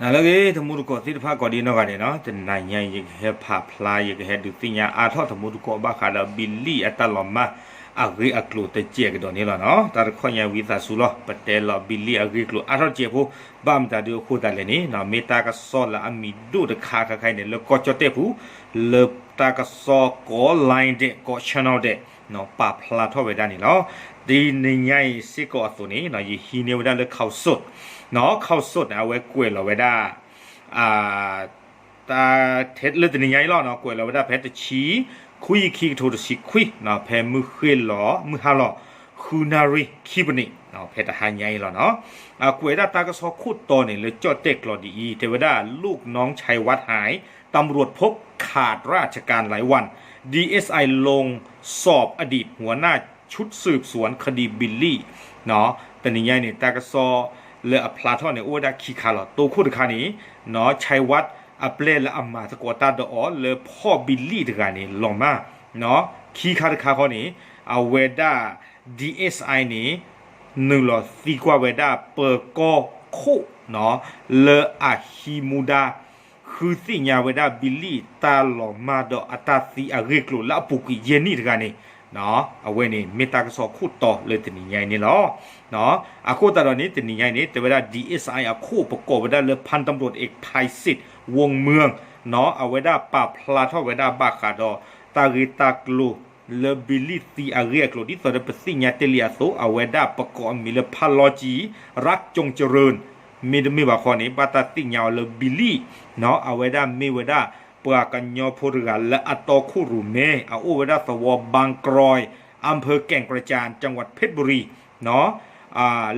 နၤလၢအဂ့ၤ တံၤသကိးသ့ၣ်တဖၣ်ကိးဒံနီၢ်ဂၤဒဲးနီၤ, တနံၤညါအံၤ ယကဟဲဖးဖျါ ယကဟဲဒုးသ့ၣ်ညါအါထီၣ်တံၤသကိးဘၣ်ဃးဒီးဘံလံၣ်အတၢ်လီၤမၢ်အဂ့ၢ်အကျိၤတစဲးကဒီးန့ၣ်လီၤနီၤ. တၢ်တခီညါဝံသးစူၤလီၤ ပတဲလီၤဘံလံၣ်အဂ့ၢ်အကျိၤအါထီၣ်တစဲးဖိ, ဘၣ်မတၤဒုးအဃိသတးလဲၣ်န့ၣ် မ့ၢ်တၢ်ကစီၣ်လၢအမံၤဒိၣ်တခါခဲခါအံၤန့ၣ် လၢကီၢ်ကၠီၣ်တဲၣ်ပူၤ လၢတၢ်ကစီၣ်ကိး line ဒဲး ကိး channel ဒဲး ပာ်ဖျါထီၣ်ဝဲဒၣ်န့ၣ်လီၤ. တနံၤညါအံၤစ့ၢ်ကီးအသိးန့ၣ် ယဟံးန့ၢ်ဝဲဒၣ်လၢ ข่าวสด နီၤ, ข่าวสด န့ၣ် အဝဲကွဲးလီၤဝဲဒၣ် တၢ် လၢတနံၤညါအံၤလီၤနီၤ, ကွဲးလီၤဝဲဒၣ်ဖဲတဆံခွံ ခံကထိတဆံခွံနီၤ, ဖဲမုၢ်ဃ့ၢ်လီၤ မုၢ်ဟါလီၤ ဃုနၣ်ရံၣ်ခံပနံး, ဖဲတဟါညါအံၤလီၤနီၤ. အကွဲးဒၣ်တၢ်ကစီၣ်ခိၣ်တီန့ၣ် လၢကၠီၣ်တဲၣ်ကျိာ်ဒ်အံၤ တဲဝဲဒၣ် ลูกน้องชัยวัฒน์หาย ตำรวจพบขาดราชการหลายวัน ดีเอสไอ ลงสอบอดีตหัวหน้าชุดสืบสวนคดีบิลลี่ တနံၤညါအံၤန့ၣ် တၢ်ကစီၣ်လၢအဖျါထီၣ်န့ၣ် အိၣ်ဝဲဒၣ်ခံခါလီၤ. တိခိၣ်တခါန့ၣ် ชัยวัฒน์ အပျဲၢ်လၢအမၤသကိးတၢ်ဒီးအီၤလၢဖီၣ်ဘံလံၣ်တဂၤန့ၣ် လီၤမၢ်, ခံခါတခါဃီန့ၣ် အဝဲဒၣ် ဒီအ့စၣ်အံၤန့ၣ် နုာ်လီၤသံကွၢ်ဝဲဒၣ်ပၢၤကီၢ်ခိၣ် လၢအဟံးမူဒါ ဃုသ့ၣ်ညါဝဲဒၣ်ဘံလံၣ်တၢ်လီၤမၢ်ဒီးအတၢ်သံအဂ့ၢ်အကျိၤလၢအပူၤကွံာ်ယဲၢ်နံၣ်တဂၤန့ၣ် အဝဲန့ၣ်မ့ၢ်တၢ်ကစီၣ်ခိၣ်တီလၢတနံၤညါအံၤန့ၣ်လီၤ. အဃိသတးဒီးန့ၣ် တနံၤညါအံၤန့ၣ် တဲဝဲဒၣ် ဒီအ့စၣ်အံၤအခိၣ်ပကိးဝဲဒၣ်လၢ พันตำรวจเอกไพศิษย์ วงเมือง အဝဲဒၣ်ပာ်ဖျါထီၣ်ဝဲဒၣ်ဘၣ်ဃးဒီး တၢ်ဂ့ၢ်တၢ်ကျိၤ လၢဘံလံၣ်သံအဂ့ၢ်အကျိၤ ဒ်သိးဒီးပသ့ၣ်ညါတ့ၢ်လံအသိး အဝဲဒၣ်ပကိးအမံၤလၢ ဖါလီကံ ရၣ်ကၠိၣ်ကရၢၣ် မ့တမ့ၢ်ဘၣ်ဃီန့ၣ် ဘၣ်တၢ်သ့ၣ်ညါအီၤလၢဘံလံၣ် အဝဲဒၣ်မ့ၢ်ဝဲဒၣ် ပှၤကညီဖိတဂၤလၢအတီခိၣ်ရိၣ်မဲ အအိၣ်ဝဲဒၣ်သဝီ บางกรอย อำเภอแก่งกระจาน จังหวัดเพชรบุรี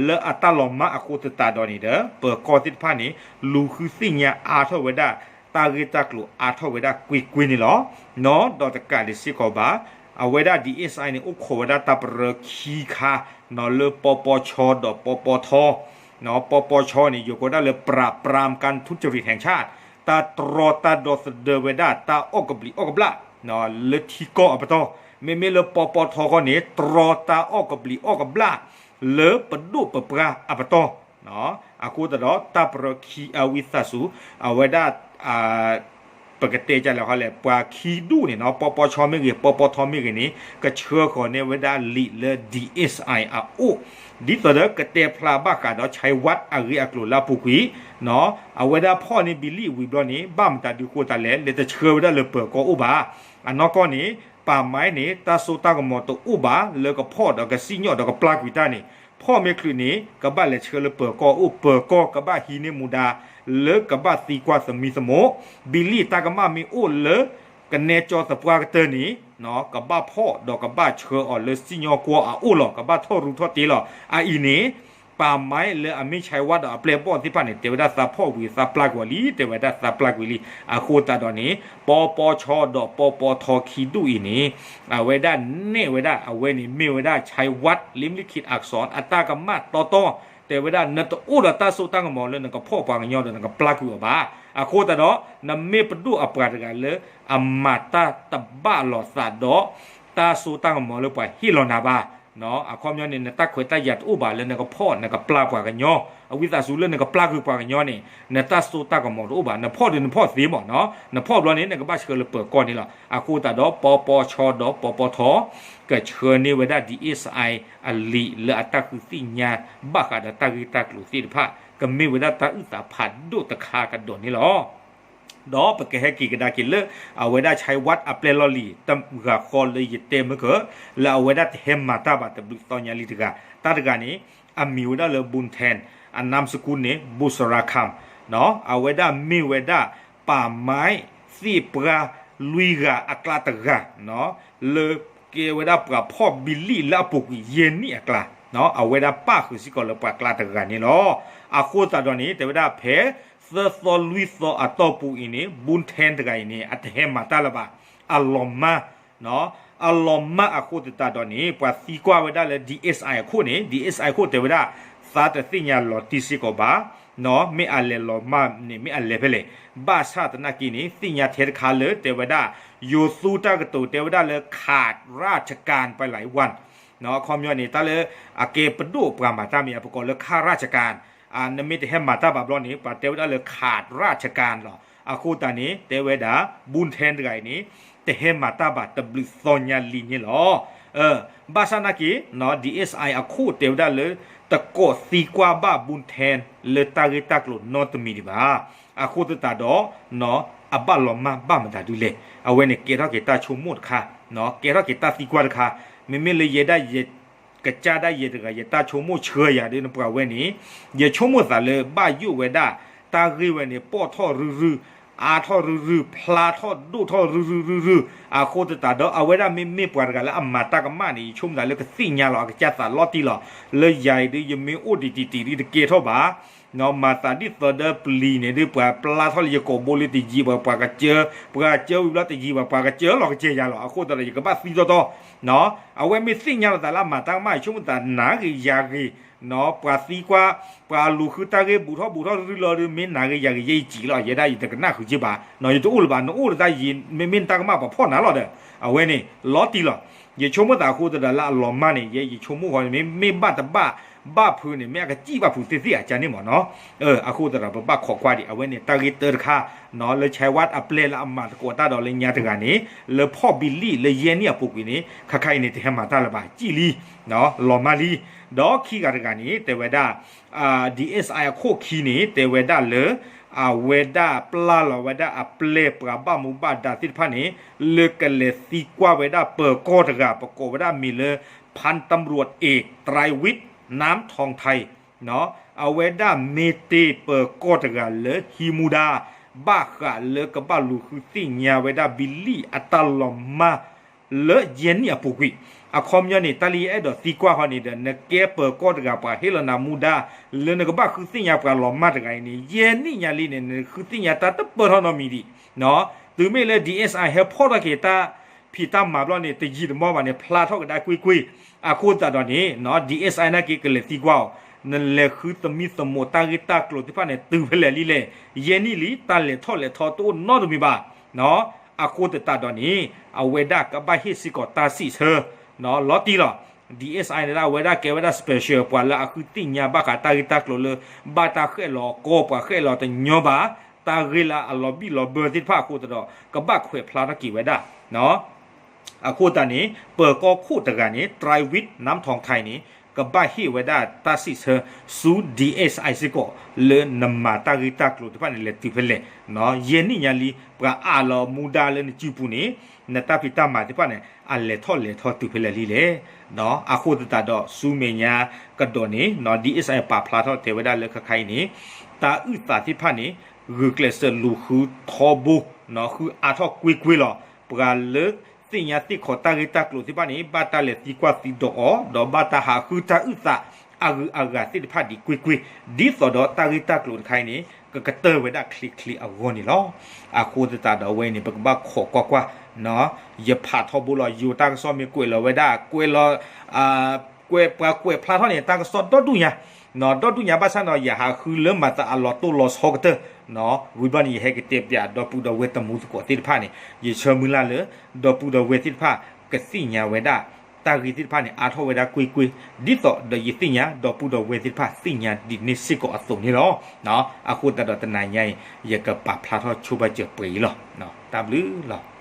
လၢအတၢ်လီၤမၢ်အဃိသတးဒီးန့ၣ်ဒီး ပၢၤကီၢ်သ့ၣ်တဖၣ်န့ၣ် လူၤဃုသ့ၣ်ညါအါထီၣ်ဝဲဒၣ် တၢ်ဂ့ၢ်တၢ်ကျိၤအါထီၣ်ဝဲဒၣ်ကွ့ၢ်ကွ့ၢ်န့ၣ်လီၤ. ဒီးတကးဒံးစ့ၢ်ကီးဘၣ် အဝဲဒၣ် ဒီအ့စၣ်အံၤန့ၣ် အိၣ်ခိးဝဲဒၣ်တၢ်ပရၢခံခါ လၢ ปปช ဒီး ปปท ပပช န့ၣ် ယိၤကိးဝဲဒၣ်လၢ ปราบปรามการทุจริตแห่งชาติ တၢ်တြီတၢ်ဒီသဒၢဝဲဒၣ်တၢ်အီၣ်ကဘျံးအီၣ်ကဘျၣ် လၢထံကီၢ်အပတီၢ်, မ့မ့ၢ်လၢ ပပท ဃီန့ၣ် တြီတၢ်အီၣ်ကဘျံးအီၣ်ကဘျၣ် လၢပဒိၣ်ပပှၢ်အပတီၢ်. အဃိသတးဒီး တၢ်ပရၢခံအဝံသးစူၤ အဝဲဒၣ် ပကတဲကလဲၣ်ဃီလဲၣ် ပှၤခံဒူၣ်န့ၣ်နီၤ ပပช မ့ၢ်ဂ့ၤ ပပท မ့ၢ်ဂ့ၤန့ၣ် ကဆှၢဃီၤန့ၢ်ဝဲဒၣ်လံာ်လၢ ဒီအ့စၣ်အံၤအအိၣ် ဒ်သိးဒီးကတဲဖျါဘၣ်ဃးဒီး ชัยวัฒน์ အဂ့ၢ်အကျိၤလၢအပူၤကွံာ် အဝဲဒၣ်ဖီၣ်န့ၢ်ဘံလံၣ်ဝံၤဘျီန့ၣ် ဘၣ်မတၤဒုးဃိသတးလဲၣ် လဲၤတဆှၢဝဲဒၣ်လၢပၢၤကီၢ်အိၣ်ဘၣ်. အနီၢ်ကီၢ်န့ၣ် ป่าไม้ န့ၣ် တၢ်စိတၢ်ကမီၤတအိၣ်ဘၣ် လၢကဖီၣ်ဒီးကစံၣ်ညီၣ်ဒီးကပျၢ်ကွံာ်တၢ်န့ၣ် ဖီၣ်မ့ၢ်ချုးန့ၣ် ကဘၣ်လဲၤဆှၢလၢပၢၤကီၢ်အိၣ် ပၢၤကီၢ်ကဘၣ်ဟံးန့ၢ်မူဒါ လၢကဘၣ်သံကွၢ်သမံသမိး ဘံလံၣ်တၢ်ကမၣ်မ့ၢ်အိၣ်လၢ ကနဲကၠီသပှၢ်ကတၢၢ်န့ၣ် ကဘၣ်ဖီၣ်ဒီးကဘၣ်ဆှၢအီၤလၢစံၣ်ညီၣ်ကွီၢ်အအိၣ်လီၤ ကဘၣ်ထီၣ်ရူထီၣ်တ့လီၤ. အအံၤန့ၣ် ป่าไม้ လၢအမ့ၢ် ชัยวัฒน์ ဒီးအပျဲၢ်ဘီၣ်သ့ၣ်တဖၣ်န့ၣ် တဲဝဲဒၣ်သးဖီၣ်ဝံၤသးပျၢ်ကွံာ်လံ တဲဝဲဒၣ်သးပျၢ်ကွံာ်လံ. အဃိသတးဒီးန့ၣ် ပပช ဒီး ပပท ခံဒူၣ်အံၤန့ၣ် အဝဲဒၣ်နဲၣ်ဝဲဒၣ် အဝဲန့ၣ်မ့ၢ်ဝဲဒၣ် ชัยวัฒน์ ลิมลิขิตอักษร အတၢ်ကမၣ်တီတီ တဲဝဲဒၣ် နတအိၣ်ဒီးတၢ်စိတၢ်ကမီၤလၢနကဖီၣ်ပှၤကညီဒီးနကပျၢ်ကွံာ်အီၤဘၣ်. အဃိသတးဒီး နမ့ၢ်ပဒိၣ်အပှၤတဂၤလၢ အမၤတၢ်တဘၣ်လိာ်သးဒီး တၢ်စိတၢ်ကမီၤလၢပှၤဟ့ၣ်လီၤနၤဘၣ်. အခီပညီန့ၣ် နတၢ်ခွဲးတၢ်ယာ်တအိၣ်ဘၣ်လၢနကဖီၣ်နကပျၢ်ပှၤကညီ အဝံသးစူၤလၢနကပျၢ်ကွံာ်ပှၤကညီန့ၣ် နတၢ်စိတၢ်ကမီၤတအိၣ်ဘၣ် နဖီၣ်ဒီးနဖီၣ်သ့မးနီၤ နဖီၣ်ဘျီန့ၣ် နကဘၣ်ဆှၢလၢပၢၤကီၢ်န့ၣ်လီၤ. အဃိသတးဒီး ပပช ဒီး ပပท ကဆှၢန့ၢ်ဝဲဒၣ် ဒီအ့စၣ်အံၤ အလံာ်လၢအတၢ်ဃုသ့ၣ်ညါ ဘၣ်ဃးဒီးတၢ်ဂ့ၢ်တၢ်ကျိၤသ့ၣ်တဖၣ် ကမ့ၢ်ဝဲဒၣ်တၢ်အုၣ်သးဖးဒိၣ်တခါကဒီးန့ၣ်လီၤ. ဒီးပကဟဲက့ၤကဒါက့ၤလၢ အဝဲဒၣ် ชัยวัฒน์ အပျဲၢ်လီၢ်လံၤ တဂၤဃီလၢယတဲမုၢ်ကၢ လၢအဝဲဒၣ်တဟဲမၤတၢ်ဘၣ်တဘျုးသီညါလံတဂၤ တၢ်တဂၤန့ၣ် အမံၤဝဲဒၣ်လၢ บุญแทน အနၢ်မစကူန့ၣ် บุษราคำ အဝဲဒၣ်မ့ၢ်ဝဲဒၣ် ป่าไม้ သ့ၣ်ပှၢ်လွံၢ်ဂၤအကျါတဂၤ လၢကဲဝဲဒၣ်ပှၤဖီၣ်ဘံလံၣ်လၢအပူၤကွံာ်ယဲၢ်နံၣ်အကျါ အဝဲဒၣ်ပၣ်ဃုာ်စ့ၢ်ကီးလၢပှၤကျါတဂၤန့ၣ်လီၤ. အဃိသတးဒီးန့ၣ် တဲဝဲဒၣ်ဖဲ သၢသီလွံၢ်သီအတီၢ်ပူၤအံၤန့ၣ် บุญแทน တဂၤအံၤန့ၣ် အတဟဲမၤတၢ်လၢၤဘၣ် အလီၤမၢ် အလီၤမၢ်အဃိသတးဒီးန့ၣ် ပှၤသံကွၢ်ဝဲဒၣ်လၢ ဒီအ့စၣ်အံၤ အခိၣ်န့ၣ် ဒီအ့စၣ်အံၤ အခိၣ်တဲဝဲဒၣ် သးတသ့ၣ်ညါလီၤတံၢ်စ့ၢ်ကီးဘၣ် မ့ၢ်အလဲၤလီၤမၢ်န့ၣ် မ့ၢ်အလဲၤဖဲလဲၣ် ဘၣ်ဆၣ်သနာ်က့န့ၣ် သ့ၣ်ညါထဲတခါလၢတဲဝဲဒၣ် ယိၤသူတၢ်ကတိၤတဲဝဲဒၣ်လၢ ขาดราชการไปหลายวัน အခီပညီန့ၣ် တၢ်လၢအကဲပဒိၣ်ပှၤမၤတၢ်မ့ၢ် ပကိးလၢ ข้าราชการ နမ့ၢ်တဟဲမၤတၢ်ဘၣ်ဘျီန့ၣ် ပှၤတဲဝဲဒၣ်လၢ ขาดราชการ လီၤ. အဃိသတးန့ၣ် တဲဝဲဒၣ် ဘူးထၣ်တဂၤအံၤန့ၣ် တဟဲမၤတၢ်ဘၣ်တဘျုးသီညါလံန့ၣ်လီၤ. ဘၣ်ဆၣ်နာ်က့ DSI အခိၣ်တဲဝဲဒၣ်လၢ တကိးသံကွၢ်ဘၣ် ဘူးထၣ် လၢတၢ်ဂ့ၢ်တၢ်ကျိၤနီတမံၤဒံးဘၣ်. အဃိသတးဒီး အဘၣ်လီၤမၢ်ဘၣ်မတၤဒုလဲၣ်. အဝဲန့ၣ်ကဲထီၣ်က့ၤတၢ်ဆိကမိၣ်တခါ, ကဲထီၣ်က့ၤတၢ်သံကွၢ်တခါ. မ့မ့ၢ်လၢယဲဒၣ်ယ ကစၢ်ဒၣ်ယဲတဂၤ ယတၢ်ဆိကမိၣ်ဆှၢယၤဒ်နပှၤဝဲန့ၣ်, ယဆိကမိၣ်သးလၢဘၣ်ယိၣ်ဝဲဒၣ် တၢ်ဂ့ၢ်ဝဲန့ၣ် ပီၣ်ထီၣ်ရုၢ်ရုၢ်, အါထီၣ်ရုၢ်ရုၢ်, ဖျါထီၣ်ဒိၣ်ထီၣ်ရုၢ်ရုၢ်ရုၢ်ရုၢ်. အဃိသတးဒီး အဝဲဒၣ်မ့မ့ၢ်ပှၤတဂၤလၢအမၤတၢ်ကမၣ်န့ၣ် ယဆိကမိၣ်သးလၢကသ့ၣ်ညါလီၤအကစၢ်သးလီၤတံၢ်လီၤ. လၢယၤအံၤဒ်ယမ့ၢ်အိၣ်ဒံးတံၢ်တံၢ်ဒ်တကဲထီၣ်ဘၣ် မၤသးဒ်သိးဒီးပျံၤန့ၣ်ဒ်ပှၤပျါထီၣ်လၢယကိာ်ဘိလၢတယံာ်ဘၣ် ပှၤကစၢ, ပှၤကစၢဝံၤဘျီတယံာ်ဘၣ် ပှၤကစၢလီၤကစၢယၤလီၤ. အဃိသတးဒီး ယကဘၣ်သံတီတီ, အဝဲမ့ၢ်သ့ၣ်ညါလီၤသးလၢအမၤတၢ်ကမၣ် ယဆိကမိၣ်သးနၤဂ့ၤယၤဂ့ၤ, ပှၤသံကွၢ်, ပှၤလူၤဃုတၢ်ဂ့ၢ်ဘူးထီၣ်ဘူးထီၣ်ရုၢ်လီၤဒီး မ့ၢ်နၤဂ့ၤယၤဂ့ၤ ယဲယစံးလီၤ ယဲဒၣ်ယတကနၣ်ဃုာ်က့ဘၣ်, ယတအိၣ်လၢၤဘၣ် နအိၣ်ဒီးတၢ်ယံာ် မ့မ့ၢ်နတၢ်ကမၣ်ပှၤဖီၣ်နၤလီၤဒီး အဝဲန့ၣ် လီၤတံၢ်လီၤ. ယဆိကမိၣ်သးအဃိသတးဒီးလၢအလီၤမၢ်န့ၣ် ယဲယဆိကမိၣ်ဃီန့ၣ် မ့ၢ်ဘၣ်တဘၣ် ဘၣ်ဖုးန့ၣ် မ့ၢ်အကစံၣ်ဘၣ်ဖုးသ့ၣ်သ့ၣ်အကါန့ၣ်မ့ၢ်နီၤ. အဃိသတးဒီး ပဘၣ်ခိးကွၢ်ဒံး အဝဲန့ၣ် တၢ်ဂ့ၢ်တၢတခါ လၢ Chai Wat အပျဲၢ်လၢအမၤသကိးတၢ်ဒီးလၢညါတဂၤန့ၣ် လၢဖီၣ်ဘံလံၣ်လၢယဲၢ်နံၣ်အပူၤကွံာ်န့ၣ် ခါခါအံၤန့ၣ် တဟဲမၤတၢ်လၢၤဘၣ် စံၣ်လံ လီၤမၢ်လံ. ဒီးခံဂၤတဂၤန့ၣ် တဲဝဲဒၣ် DSI အခိၣ်ခံန့ၣ် တဲဝဲဒၣ်လၢ အဝဲဒၣ်ပျၢ်လီၤဝဲဒၣ်အပျဲၢ်ပှၤဘၣ်မူဘၣ်ဒါသ့ၣ်တဖၣ်န့ၣ် လၢကလဲၤသံကွၢ်ဝဲဒၣ်ပၢၤကီၢ်တဂၤ ပကိးဝဲဒၣ်မံၤလၢ พันตำรวจเอก ไตรวิทย์ น้ำทองไทย အဝဲဒၣ်မ့ၢ်တ့ၢ်ပၢၤကီၢ်တဂၤလၢဟံးမူဒါ ဘၣ်ဃးလၢကဘၣ်လူၤဃုသ့ၣ်ညါဝဲဒၣ်ဘံလံၣ်အတၢ်လီၤမၢ် လၢယဲၢ်နံၣ်အပူၤကွံာ်. အခီပညီန့ၣ် တၢ်လၢယအဲၣ်ဒိးသံကွၢ်ဃီန့ၣ်ဒီး နကဲပၢၤကီၢ်တဂၤ ပှၤဟ့ၣ်လီၤနၤမူဒါ လၢနကဘၣ်ဃုသ့ၣ်ညါပှၤလီၤမၢ်တဂၤအံၤန့ၣ် ယဲၢ်နံၣ်ညါလံန့ၣ် နဃုသ့ၣ်ညါတၢ်တပၢၢ်ထီၣ်နီတမံၤဒံး. တုၤမ့ၢ်လၢ DSI ဟဲဖီၣ်ထီၣ်က့ၤတၢ်ဖံးတၢ်မၤဘျီန့ၣ် တယံာ်တမီၢ်ဘၣ်န့ၣ် ဖျါထီၣ်ကဒါကွ့ၢ်ကွ့ၢ်. အဃိသတးဒီးန့ၣ် DSI နာ်က့ကလဲၤသံကွၢ်အီၤ, နလဲၤဃုသမံသမိးတၢ်ဂ့ၢ်တၢ်ကျိၤသ့ၣ်တဖၣ်န့ၣ် တုၤဖဲလဲၣ်လံလဲၣ်. ယဲၢ်နံၣ်လံ တၢ်လဲၤထီၣ်လဲၤထီတအိၣ်နီတမံၤဘၣ်. အဃိသတးဒီးန့ၣ် အဝဲဒၣ်ကဘၣ်ဟ့ၣ်စ့ၢ်ကီးတၢ်စံးဆၢ လီၤတံၢ်လီၤ. DSI န့ၣ်ဒၣ်အဝဲဒၣ်ကဲဝဲဒၣ် special ပှၤလၢအဃုသ့ၣ်ညါဘၣ်ဃးတၢ်ဂ့ၢ်တၢ်ကျိၤလၢ ဘၣ်တၢ်ဃဲၣ်လီၤကီ ပှၤဃဲၣ်လီၤတညီဘၣ် တၢ်ဂ့ၢ်လၢအလီၤဘံၣ်လီၤဘၢသ့ၣ်တဖၣ်အဃိသတးဒီး ကဘၣ်ခွဲးဖျါထီၣ်က့ၤဝဲဒၣ် အဃိသတးန့ၣ် ပၢၤကီၢ်ခိၣ်တဂၤန့ၣ် ไตรวิทย์ น้ำทองไทย န့ၣ် ကဘၣ်ဟ့ၣ်ဝဲဒၣ်တၢ်စံးဆၢဆူ DSI စ့ၢ်ကီး လၢနမၤတၢ်ဂ့ၢ်တၢ်ကျိၤသ့ၣ်တဖၣ်န့ၣ် လဲၤတုၤဖဲလဲၣ်. ယဲၢ်နံၣ်ညါလံ ပှၤအးလီၤမူဒါလၢနစုပူၤန့ၣ် နတၢ်ဖံးတၢ်မၤသ့ၣ်တဖၣ်န့ၣ် အလဲၤထီၣ်လဲၤထီတုၤဖဲလဲၣ်လံလဲၣ်. အဃိသတးဒီးဆူမဲာ်ညါကဒီးန့ၣ် DSI ပာ်ဖျါထီၣ်တဲဝဲဒၣ်လၢခါခါအံၤန့ၣ် တၢ်အုၣ်သးသ့ၣ်တဖၣ်န့ၣ် ဂုာ်ကျဲးစၢးလူၤဃုထီဘိ ဃုအါထီၣ်ကွ့ၢ်ကွ့ၢ်လီၤ. ပှၤလၢသ့ၣ်ညါသ့ၣ်ခီတၢ်ဂ့ၢ်တၢ်ကျိၤသ့ၣ်တဖၣ်န့ၣ် ဘၣ်တၢ်လဲၤသံကွၢ်သံဒိးအီၤ ဒီးဘၣ်တၢ်ဟးဃုတၢ်အုၣ်သးအဂုၤအဂၤသ့ၣ်တဖၣ်ဒံးကွ့ၢ်ကွ့ၢ် ဒ်သိးဒီးတၢ်ဂ့ၢ်တၢ်ကျိၤတခါအံၤန့ၣ် ကကတၢၢ်ဝဲဒၣ်ချ့ချ့အဂီၢ်န့ၣ်လီၤ. အဃိသတးဒီးအဝဲန့ၣ် ပကဘၣ်ခိးကွၢ်ကွၢ် ယဖးထီဘိလီၤ ယိၤတၢ်ကစီၣ်မ့ၢ်ကွဲးလီၤဝဲဒၣ် ကွဲးလီၤ ကွဲးပှၤကွဲးဖျါထီၣ်န့ၣ် တၢ်ကစီၣ်ဒီဒူၣ်ညါ ဒီဒူၣ်ညါဘၣ်ဆၣ်ဒီး ယဟးဃုလၢမၤသးအလီၤတိၢ်လီၤဆီကတၢၢ် ဝံၤဘျီန့ၣ် ယဟဲကတဲပၠးဒီပုၢ်ဒီဝဲၢ်တမူသကိးသ့ၣ်တဖၣ်န့ၣ် ယဆၢမုၢ်လၢ်လၢ ဒီပုၢ်ဒီဝဲၢ်သ့ၣ်တဖၣ် ကသ့ၣ်ညါဝဲဒၣ် တၢ်ဂ့ၢ်သ့ၣ်တဖၣ်န့ၣ် အါထီၣ်ဝဲဒၣ်ကွ့ၢ်ကွ့ၢ် ဒ်သိးဒီးယသ့ၣ်ညါ ဒီပုၢ်ဒီဝဲၢ်သ့ၣ်တဖၣ်သ့ၣ်ညါဒ်န့ၣ်စ့ၢ်ကီးအသိးန့ၣ်လီၤ. အဃိသတးဒီးတနၤညါအံၤ ယကပာ်ဖျါထီၣ်ဆိဘၣ်စၢၤပှဲၤအံၤလီၤ. တၢ်ဘျုးလီၤ.